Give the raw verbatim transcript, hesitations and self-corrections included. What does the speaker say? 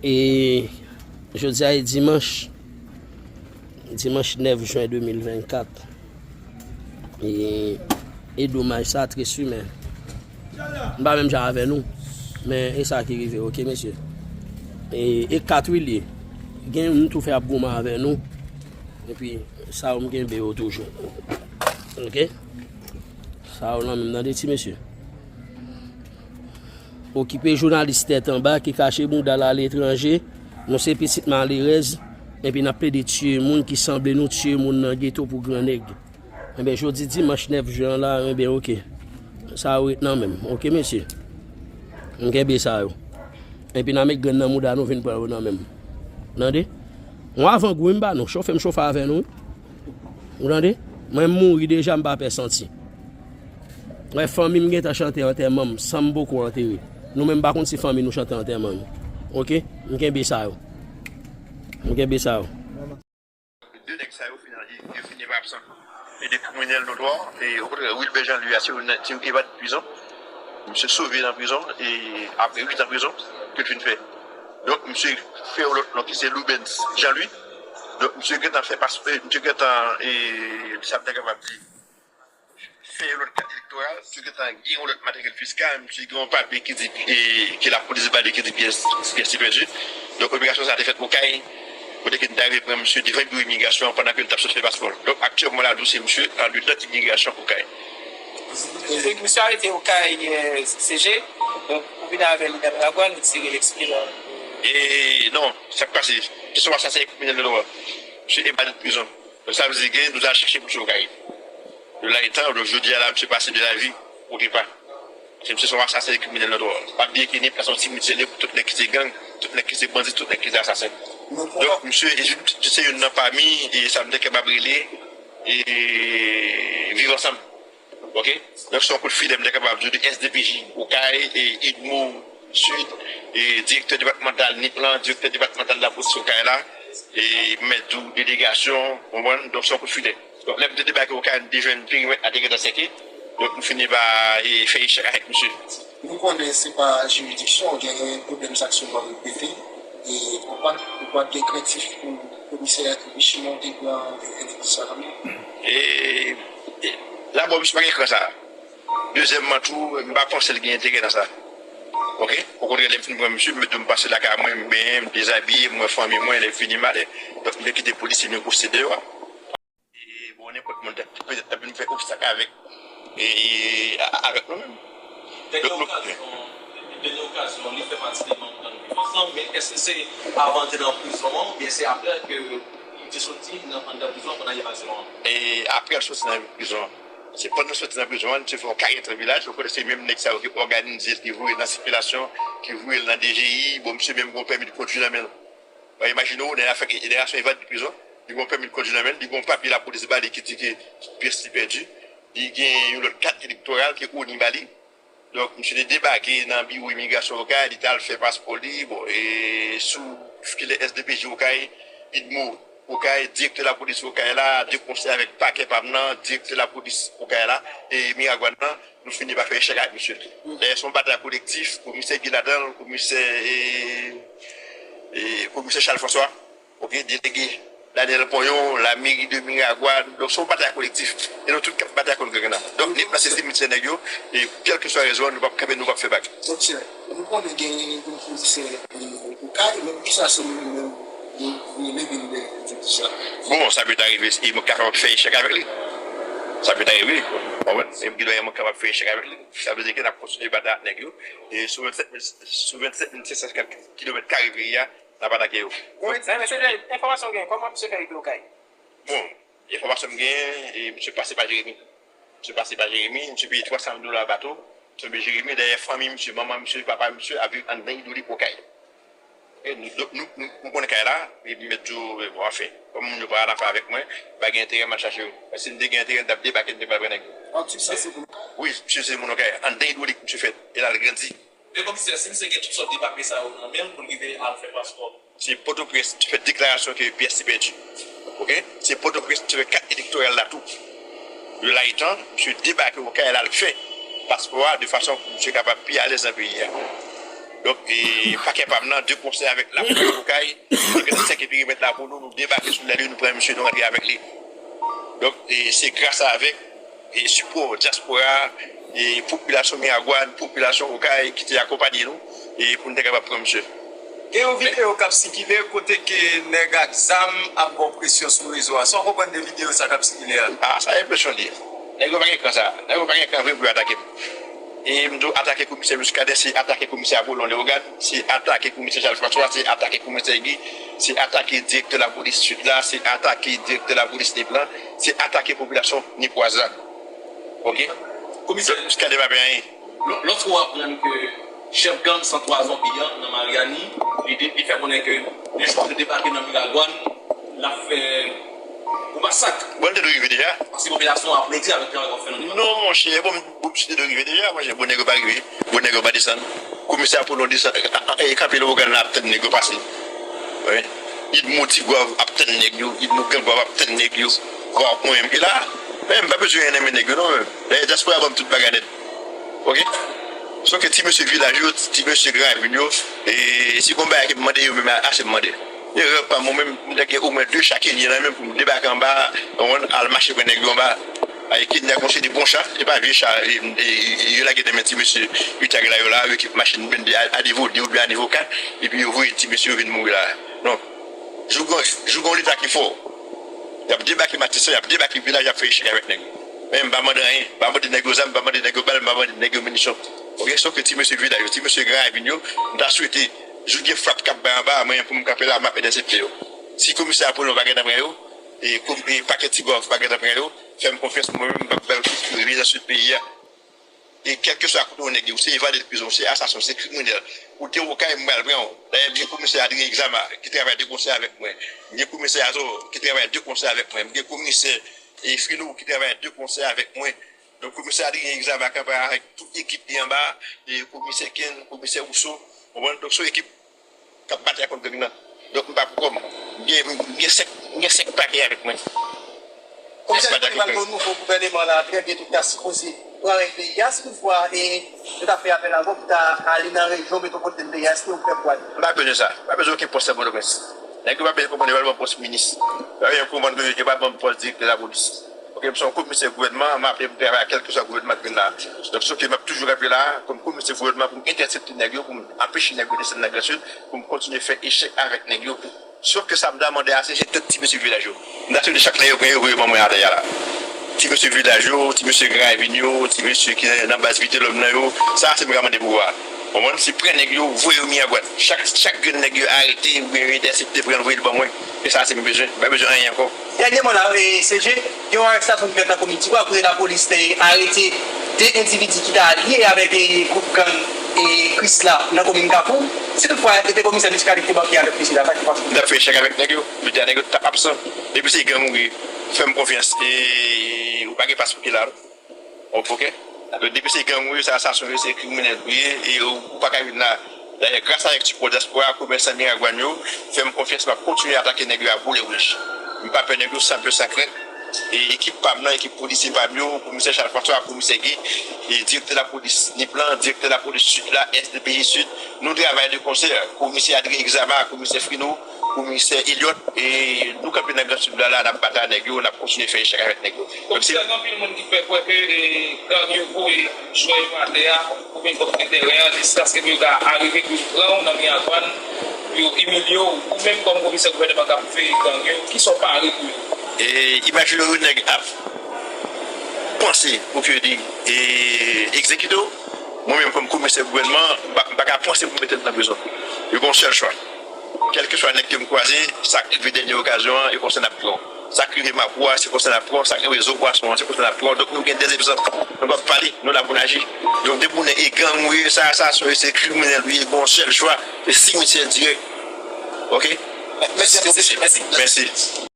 E jodi a e dimanch, dimanch nèf jen de mil vennkat. E, e domaj sa, tris wi, men m pa menm jan avè nou. Men e sa ki rive, oke, mesye. E, e kat wi l ye. Gen moun tou fè ap goumen avè nou. Epi, sa yo m kenbe yo toujou. Oke? Sa yo nan menm nan de ti mesye. Okipe jounalis tèt anba ki kache bouda l aletranje. Nou se pitit malerèz, epi n ap plede tiye moun ki sanble nou tiye moun nan geto pou gran nèg. Enben, jodi dimanch nèf jen an la, enben, oke. Sa yo ret nan men m, oke, mesye? M kenbe sa yo. Epi n a met grenn nan mouda nou vin pran yo nan men m. Tande? Yon avangou wi m ba nou. Chofe m chofe avè nou. Ou tande? Mwen m mouri deja, m pa pè santi. Wè, fanmi m gentan chante antèman m, san m poko antere. Nou menm pa konn si fanmi nou chante antèman nou. Oke? M kenbe sa yo. M kenbe sa yo. De nèg sa yo fin, yo fin eva absan. E de kriminèl notwa, e okontrè, Wilbert Jean Louis a, se yon, se yon evade prizon. Misye sove nan prizon, e apre uit an prizon, ke l fin fè. Donk, misye fè yon lòt non ki se Loubens Jean Louis. Donk, misye gentan fè pas, e, misye gentan, e, sa m ta kapab di, fè yon lòt kat elektoral, misye gentan gen yon lòt materyèl fiskal, misye gen yon papye ki di, e, ke lapolis ba li ki di pyès, pyès li pèdi. Donk, operasyon sa a te fèt Okay, kote ke n te rive pran misye devan biwo imigrasyon pandan ke l t ap sot fè paspò l. Donk, aktyèlman la, dosye misye andedan imigrasyon Okay. E misye arete Okay, e, C G, donk, ou vin avè li nan Miragwàn, li tire l eksprè la. E non, sa k pase, se yon asasen kriminèl de lwa. Misye evade prizon. Donk, sa vle di gen, nou t al chèche misye Okay. De la etan, donk, jodi a la, misye pase de la vi au départ. Paske misye se yon asasen, kriminèl notwa. Pa bliye ke Nip la se yon ti mityè libre, tout nèg ki se gang, tout nèg ki se bandi, tout nèg ki se asasen. Donk, misye, e, se youn nan pami, e, sa m te kapab rele, e, viv ansanm. Oke? Donk, se yon kout filè, m te kapab di w, de S D P J Okay, e, Idmo Sid, e, direktè depatmantal Nip lan, direktè depatmantal lapolis Okay la, e, mèt di w delegasyon, w konprann? Donk, se yon kout filè. Donk, lè m te debake Okay, m te jwenn perimèt la te gentan sèke. Donk, m fini pa, e, fè echèk avèk misye. Nou konnen se pa jiridiksyon, genyen pwoblèm sa k souvan repete. E ou pa, ou pa t gen krentif pou komisè Richemond te pran entèdiksyon sa kanmenm? E, e, dabò, misye pa gen kran sa. Dezyèmman tou, m pa panse l gen enterè nan sa. Oke? Okontrè, lè m fin pran misye, m mete m pase lakay mwen, m benyen, m dezabiye, m wè fanmi mwen, lè fini m ale. Donk, m te kite polisye negosye deyò a. E, bon, nenpòt moun t ap, petèt t ap vin fè obstak avèk, e, a-, avèk nou menm. Dènye okazyon, dènye okazyon, li fè pati de manm gang Viv Ansanm, men èske se avan l te nan prizon an, oubyen se apre ke li te soti nan, anndan prizon an pandan evazyon an? E apre l soti nan prizon an. Se pandan l soti nan prizon an, misye fè yon karyè nan vilaj, ou konnen se menm nèg sa yo ki òganize l, ki voye l nan sikilasyon, ki voye l nan D G I, bon, misye menm gen yon pèmi de kondwi nan men l. Bon, imajine w, nèg la fè, nèg la se yon evade de prizon, li gen yon pèmi de kondwi nan men l, li gen yon papye lapolis ba li ki di ke pyès li pèdi, li gen yon lòt kat elektoral ke ONI ba li. Donk, misye te debake nan biwo imigrasyon Okay, li t al fè paspò li, bon, e sou filè S D P J Okay, Idmo Okay, direktè lapolis Okay la, de konsè avèk pakè pa m nan, direktè lapolis Okay la, e Miragwàn nan, nou fini pa fè echèk avèk misye. Dayè, se yon batay kolektif, komisè Guy ladan l, komisè, e, e, komisè Charles François, oke, delege Daniel Ponyon, lameri de Miragwàn. Donk, se yon batay kolektif. E nou tout k ap batay kont gang nan. Donk, Nip la se simityè nèg yo, e kèlkeswa rezon, nou p ap kanpe, nou p ap fè bak. Doktè, nou konnen gen yon komisè, e, Okay, men poukisa se li menm, li, li leve l de, de, de sa? Bon, sa pèt arive, e mwen kapab fè echèk avèk li. Sa pèt arive, w konprann? E mwen kapab fè echèk avèk li. Sa vle di ke n ap kontinye batay ak nèg yo. E sou vennsèt mil, sou vennsèt mil senk san kèk kilomèt kare peyi a, n ap atake yo. Bon, men, men, se enfòmasyon w gen, kòman misye fè rive Okay? Bon, enfòmasyon m genyen, e misye pase pa Jeremi. Misye pase pa Jeremi, misye peye twa san mil dola bato, misye tonbe Jeremi, dayè fanmi misye, manman misye, papa misye ap viv anndan idwolik Okay. E nou, donk, nou, nou, nou konnen kay la, e m mèt di w, bon, anfen, kòm moun yo pa ann afè avèk mwen, m pa gen enterè m al chache yo. Paske si m te gen enterè, m t ap debake, m te pral pran nèg yo. An Tiv sa se moun Okay? Wi, misye se moun Okay. Anndan idwolik misye fèt, e l al grandi. Men komisè, si misye gen tout sòt de papye sa yo nan men l pou l rive al fè paspò. Se Pòtoprens, misye fè deklarasyon ke pyès li pèdi. Oke? Se Pòtoprens, misye fè kat elektoral la tou. De la etan, misye debake Okay, l al fè paspò a de fason pou misye kapab pi alèz nan peyi a. Donk, e, pakè pa m nan, de konsè avèk lapolis Okay, e, ki sèke perimèt la pou nou, nou debake sou lè li, nou pran misye, nou rantre avèk li. Donk, e, se gras avèk, e, sipò dyaspora, e, popilasyon Miragwàn, popilasyon Okay ki te akonpanye nou, e, pou nou te kapab pran misye. Gen yon videyo k ap sikile kote ke nèg ak zam ap ba w presyon sou rezo a. Sa w konprann de videyo sa k ap sikile a? A, sa enpresyon li ye. Nèg yo pa gen kan sa. Nèg yo pa gen kan vre pou yo atake m. E m di w, atake komisè Muscadin, se atake komisè Apollon Léogâne, se atake komisè Charles François, se atake komisè Guy, se atake direktè lapolis Sid la, se atake direktè lapolis Nip lan, se atake popilasyon nipwaz la. Oke? Komisè Muscadin pa pè anyen. Lò-, lòske w aprann ke chèf gang san twa Zonbi an nan Maryani, li de-, li fè konnen ke de jou yo debake nan Miragwàn, l ap fè yon masak. Bon, l te dwe rive deja. Paske popilasyon an aplodi avèk travay w ap fè nan depatman. Non, monchè, bon, bon, misye te dwe rive deja, monchè. Bon, nèg yo pa rive. Bon, nèg yo pa desann. Komisè Apollon desann, e, kanpe Lewogàn la ap tann nèg yo pase. Wi. Idmo Tigwav ap tann nèg yo. Idmo Gangwav ap tann nèg yo. Waw, mwen menm ki la. Men m pa bezwen anyen nan men nèg yo, non, men. Dayè, dyaspora ban m tout bagay nèt. Oke? Sòf ke ti mesye vilaj yo, ti mesye Gran Ravin yo, e, si gon bagay ke m mande yo, menm ase m mande. Erè pa mwen menm, m ta gen omwen de cha Kenya nan men pou m debake anba, konprann, al mache pran nèg yo anba. Ay, Kenya gon seri de bon cha, e pa vye cha, e, e, e, yo lage nan men ti mesye Utag la yo la, yo ekip machin blende a, a nivo de oubyen a nivo kat, epi yo voye ti mesye yo vin mouri la. Donk, jou gon, jou gon leta ki fò, y ap debake Matisan, y ap debake vilaj, y ap fè echèk avèk nèg yo. Men m pa mande anyen, m pa mande nèg yo zam, m pa mande nèg yo bal, m pa mande nèg yo minisyon. Oke, sòf ke ti mesye vilaj yo, ti mesye Gran Ravin yo, m ta swete, jou gen frap k ap bay anba, mwen pou m kanpe la, m ap entèsepte yo. Si komisè Apollon pa gentan pran yo, e, kom-, e pakè Tigwav pa gentan pran yo, fè m konfyans, mwen menm, m p ap bay yo tout rive nan sid peyi a. E kèlkeswa kote w nèg yo, se evade de prizon, se asasen, se kriminèl. Ou te Okay, m pral pran w. Dayè, m gen komisè Adrien Exama ki travay de konsè avèk mwen. M gen komisè Azor ki travay de konsè avèk mwen. M gen komisè, e, Frino ki travay de konsè avèk mwen. Donk, komisè Adrien Exama kanpe avèk tout ekip li anba, e, komisè Ken, komisè Rousseau. Konprann? Donk, se yon ekip k ap batay kont gang nan. Donk, m pa pou kò m. M gen, m gen senk, m gen senk pakè avèk mwen. Komisè Depay pral gen yon nouvo gouvèneman la, trè byento ki ta sipoze pran rèy peyi a, si toutfwa, e, yo ta fè apèl avè w pou ta ale nan rejyon metwopolitèn peyi a, èske ou prè pou ale? M pa bezwen sa. M pa bezwen okenn pòs nan Pòtoprens. Nèg yo pa bezwen konprann, yo pa bezwen pòs minis. Yo pa bezwen konprann ke yo pa ban m pòs direktè lapolis. Oke, m se yon komisè gouvènman, m aple pou m travay ak kèlkeswa gouvènman k vin la. Donk, sòf ke m ap toujou kanpe la, kòm komisè gouvènman, pou m entèsepte nèg yo, pou m anpeche nèg yo desann nan Gran Sid, pou m kontinye fè echèk avèk nèg yo. Sòf ke sa m ta mande a, se, se tèt ti mesye vilaj yo. M ta swete chak lè yo pran yo, voye ban mwen atè a la. Ti mesye vilaj yo, ti mesye Gran Ravin yo, ti mesye ki nan baz Vitelhomme nan yo, sa se m ka mande pou a. Konprann? Se pran nèg yo, voye yo Miragwàn. Chak, chak grenn nèg yo arete oubyen yo entèsepte, pran l, voye l ban mwen. E sa se m bezwen. M pa bezwen anyen ankò. Dènyèman la, e, C G, gen yon arestasyon ki fèt nan komin Tigwav, kote lapolis te arete de endividi ki ta lye avèk, e, gwoup gang, e, Krisla nan komin Kafou. Si toutfwa, e te komisè Muscadin ki te debake avèk mesye la, sa ki pase? M t ap fè echèk avèk nèg yo. Yo di a nèg yo t ap absan. Depi se gang ou ye, fè m konfyans. E ou pa gen pas pou ki la, non. Oke? Donk, depi se gang ou ye, se asasen ou ye, se kriminèl ou ye, e ou, ou pa ka vin la. Dayè, gras avèk sipò dyaspora, komèsan Miragwàn yo fè m konfyans, m ap kontinye atake nèg yo a boulè wouj. M pa pè nèg yo san pè, san krent. E ekip pa m nan, ekip polisye pa m yo, komisè Charles François, komisè Guy, e direktè lapolis Nip lan, direktè lapolis Sid la, Est de peyi Sid, nou travay de konsè. Komisè Adrien Exama, komisè Frino, komisè Elliot, e nou kanpe nan Gran Sid la, la, n ap batay nèg yo, n ap kontinye fè echèk avèk nèg yo. Donk, se Komisè, gen anpil moun ki fè kwè ke, e, gang yo voye jwè yo atè a pou vin kontre teren an, jiskaske pou yo ka arive pou yo pran w nan Miragwàn, pou yo imilye w. Ou menm kòm komisè gouvènman k ap veye gang yo, kisa w pare pou yo? E imajine yon nèg ap panse pou ke li, e, egzekite w, mwen menm kòm komisè gouvènman, m pa, m pa ka panse pou m mete l nan prizon. Yo gen yon sèl chwa. Kèlkeswa nèg ke m kwaze, sa k rive dènye okazyon an, e konsa n ap pran w. Sa k rive Mapou a, se konsa n ap pran w. Sa k rive Zo Pwason an, se konsa n ap pran w. Donk, nou gen de egzanp. Nou p ap pale, nou la pou n aji. Donk, depi w nèg e gang ou ye, sa, sa, se, se kriminèl ou ye, gen yon sèl chwa, se simityè dirèk. Oke? Mèsi anpil, mesye. Mèsi. Mèsi.